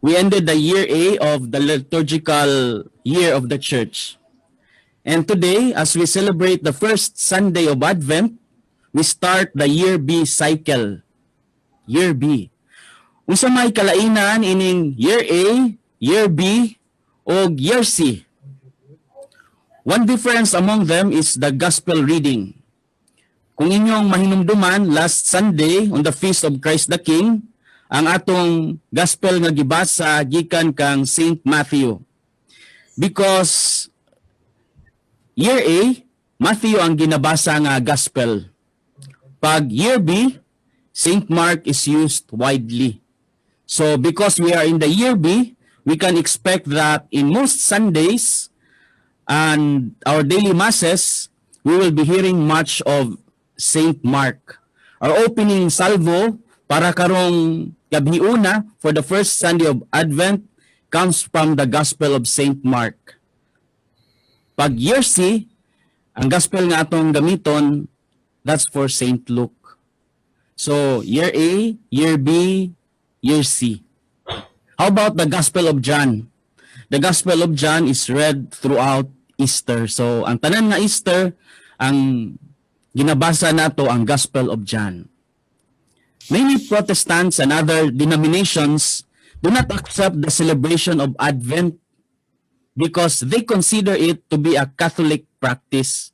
We ended the year A of the liturgical year of the church. And today, as we celebrate the first Sunday of Advent, we start the year B cycle. Year B. Unsa may kalainan ining year A, year B, o year C? One difference among them is the gospel reading. Kung inyong mahinumduman, last Sunday on the Feast of Christ the King, ang atong gospel nga gibasa gikan kang Saint Matthew. Because year A, Matthew ang ginabasa nga gospel. Pag year B, Saint Mark is used widely. So because we are in the year B, we can expect that in most Sundays and our daily masses, we will be hearing much of Saint Mark. Our opening salvo para karong gabhiuna for the first Sunday of Advent comes from the Gospel of Saint Mark. Pag year C, ang gospel nga atong gamiton, that's for Saint Luke. So, year A, year B, year C. How about the Gospel of John? The Gospel of John is read throughout Easter. So, ang tanan nga Easter, ang ginabasa nato ang Gospel of John. Many Protestants and other denominations do not accept the celebration of Advent because they consider it to be a Catholic practice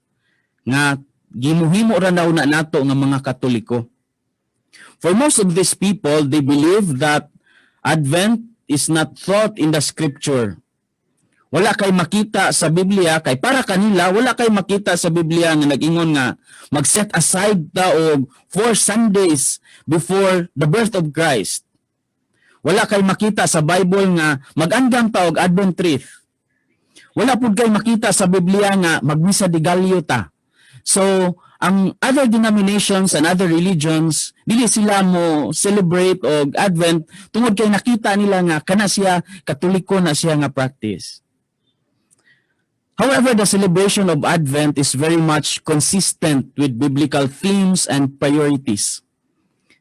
nga gimuhimo ra daw na nato nga mga Katoliko. For most of these people, they believe that Advent is not taught in the Scripture. Wala kay makita sa Biblia, kay para kanila wala kay makita sa Biblia nga nag-ingon nga mag-set aside ta og 4 Sundays before the birth of Christ. Wala kay makita sa Bible nga mag-andam ta og Advent wreath. Wala pud kay makita sa Biblia nga magmisa de Gallo ta. So, ang other denominations and other religions, dili sila mo celebrate og Advent tungod kay nakita nila nga kana siya Katoliko na siya nga practice. However, the celebration of Advent is very much consistent with biblical themes and priorities.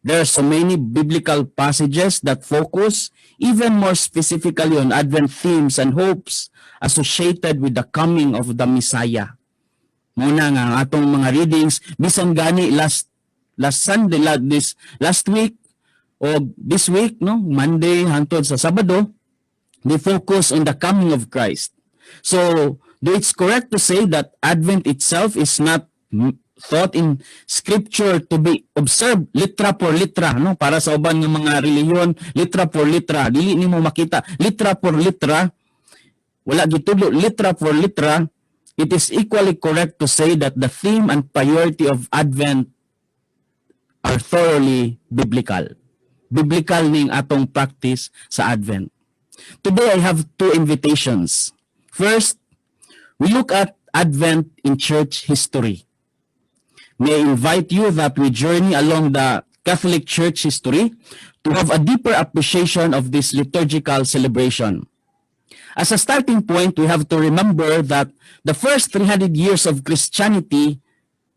There are so many biblical passages that focus even more specifically on Advent themes and hopes associated with the coming of the Messiah. Mao na nga ang atong mga readings bisan gani last last Sunday, this last week o this week, no, Monday hangtod sa Sabado, they focus on the coming of Christ. So, though it's correct to say that Advent itself is not taught in Scripture to be observed litra por litra, no, para sa uban nga mga relihiyon, litra por litra, dili nimo makita litra por litra, wala gitudlo litra por litra, it is equally correct to say that the theme and priority of Advent are thoroughly biblical. Biblical ning atong practice sa Advent. Today I have two invitations. First, we look at Advent in church history. May I invite you that we journey along the Catholic Church history to have a deeper appreciation of this liturgical celebration. As a starting point, we have to remember that the first 300 years of Christianity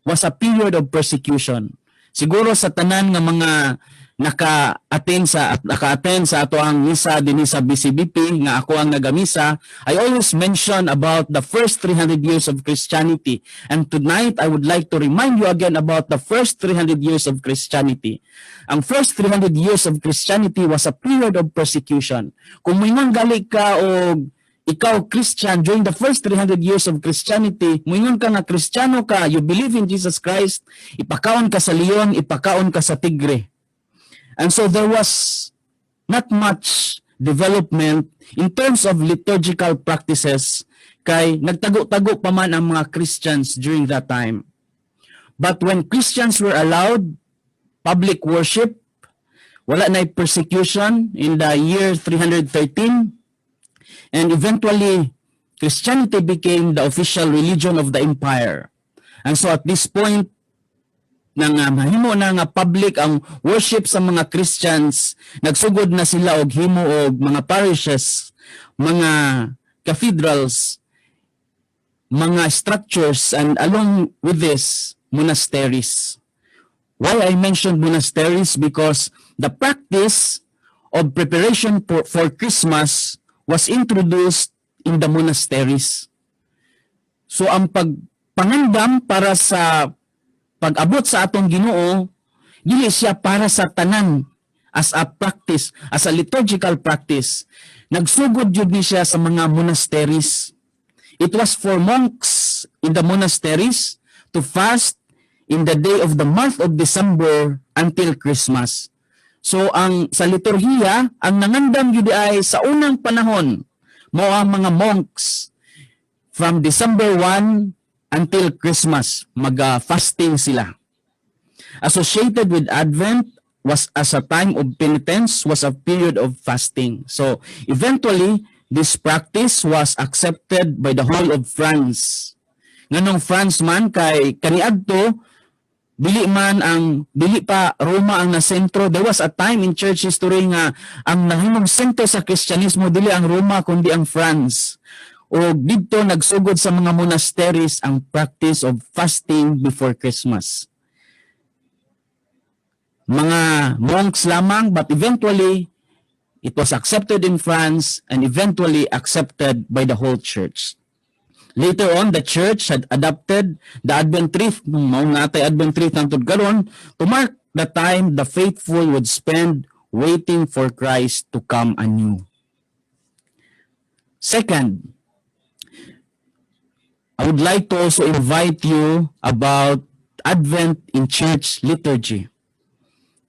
was a period of persecution. Siguro sa tanan nga mga naka-attend sa atoang misa dinhi sa BCBP nga ako ang nagamisa, I always mention about the first 300 years of Christianity. And tonight I would like to remind you again about the first 300 years of Christianity. Ang first 300 years of Christianity was a period of persecution. Kung moingon gali ka og ikaw Christian during the first 300 years of Christianity, moingon ka nga Kristiyano ka, you believe in Jesus Christ, ipakaon ka sa leon, ipakaon ka sa tigre. And so there was not much development in terms of liturgical practices kay nagtago-tago pa man ang mga Christians during that time. But when Christians were allowed public worship, wala na persecution in the year 313, and eventually Christianity became the official religion of the empire. And so at this point, nang mahimo na nga public ang worship sa mga Christians, nagsugod na sila og himo og mga parishes, mga cathedrals, mga structures, and along with this, monasteries. Why I mentioned monasteries? Because the practice of preparation for Christmas was introduced in the monasteries. So ang pagpangandam para sa pag-abot sa atong Ginoo, dili siya para sa tanan as a practice, as a liturgical practice. Nagsugod jud ni siya sa mga monasteries. It was for monks in the monasteries to fast in the day of the month of December until Christmas. So ang sa liturhiya, ang nangandam gyud ay sa unang panahon mao ang mga monks from December 1 until Christmas, maga-fasting sila. Associated with Advent was as a time of penitence, was a period of fasting. So eventually, this practice was accepted by the whole of France. Nganong France man? Kay kaniadto dili man ang dili pa Roma ang nasentro. There was a time in church history nga ang nahimong sentro sa Kristyanismo dili ang Roma kundi ang France. O didto nagsugod sa mga monasteries ang practice of fasting before Christmas. Mga monks lamang, but eventually it was accepted in France and eventually accepted by the whole church. Later on, the church had adopted the Advent wreath, nung mao nga atay Advent wreath hangtod karon, to mark the time the faithful would spend waiting for Christ to come anew. Second, I would like to also invite you about Advent in church liturgy.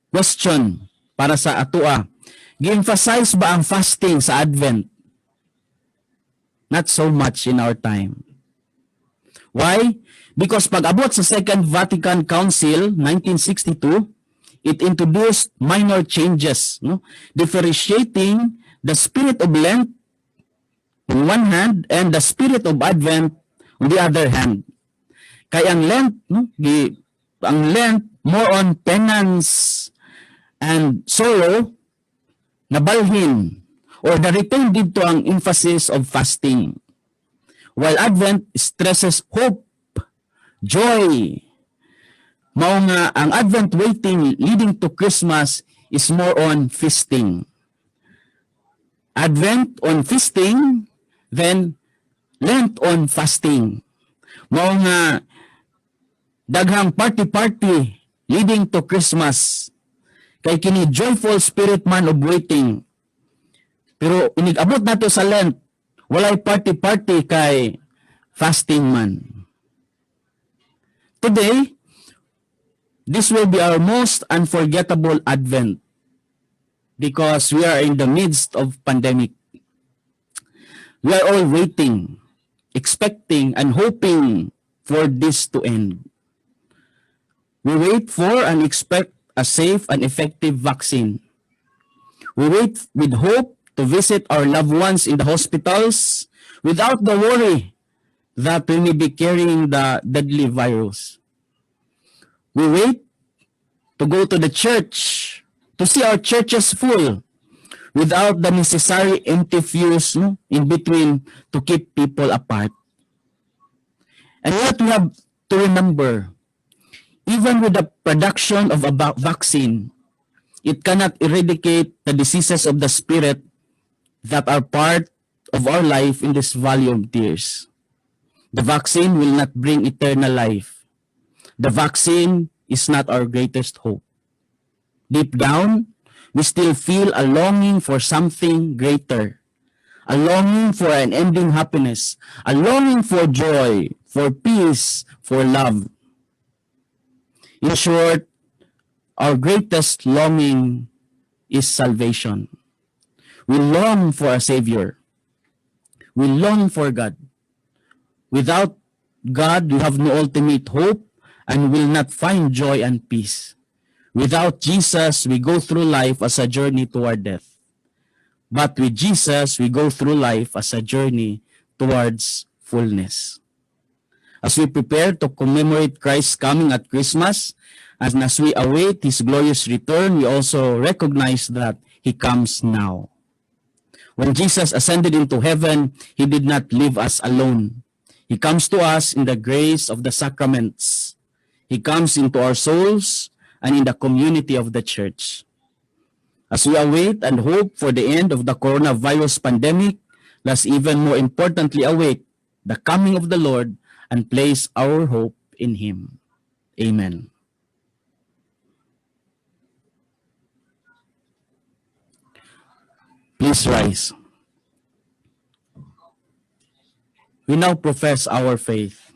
Question para sa atoa. Gi-emphasize ba ang fasting sa Advent? Not so much in our time. Why? Because pag-abot sa Second Vatican Council, 1962, it introduced minor changes, no? Differentiating the spirit of Lent on one hand and the spirit of Advent on the other hand. Kay ang Lent, no, ang Lent more on penance and sorrow, nabalhin or na-retain dito ang emphasis of fasting. While Advent stresses hope, joy. Mao nga ang Advent waiting leading to Christmas is more on feasting. Advent on feasting, then Lent on fasting. Mao nga daghang party-party leading to Christmas. Kay kini joyful spirit man of waiting. Pero inig-abot nato sa Lent, walay party-party kay fasting man. Today, this will be our most unforgettable Advent because we are in the midst of pandemic. We are all waiting, expecting, and hoping for this to end. We wait for and expect a safe and effective vaccine. We wait with hope to visit our loved ones in the hospitals without the worry that we may be carrying the deadly virus. We wait to go to the church, to see our churches full without the necessary empty pews, no, in between to keep people apart. And what we have to remember, even with the production of a vaccine, it cannot eradicate the diseases of the spirit that are part of our life in this valley of tears. The vaccine will not bring eternal life. The vaccine is not our greatest hope. Deep down, we still feel a longing for something greater, a longing for an ending happiness, a longing for joy, for peace, for love. In short, our greatest longing is salvation. We long for a Savior. We long for God. Without God, we have no ultimate hope and will not find joy and peace. Without Jesus, we go through life as a journey toward death. But with Jesus, we go through life as a journey towards fullness. As we prepare to commemorate Christ's coming at Christmas, and as we await His glorious return, we also recognize that He comes now. When Jesus ascended into heaven, He did not leave us alone. He comes to us in the grace of the sacraments. He comes into our souls and in the community of the church. As we await and hope for the end of the coronavirus pandemic, let's even more importantly await the coming of the Lord and place our hope in Him. Amen. Please rise. We now profess our faith.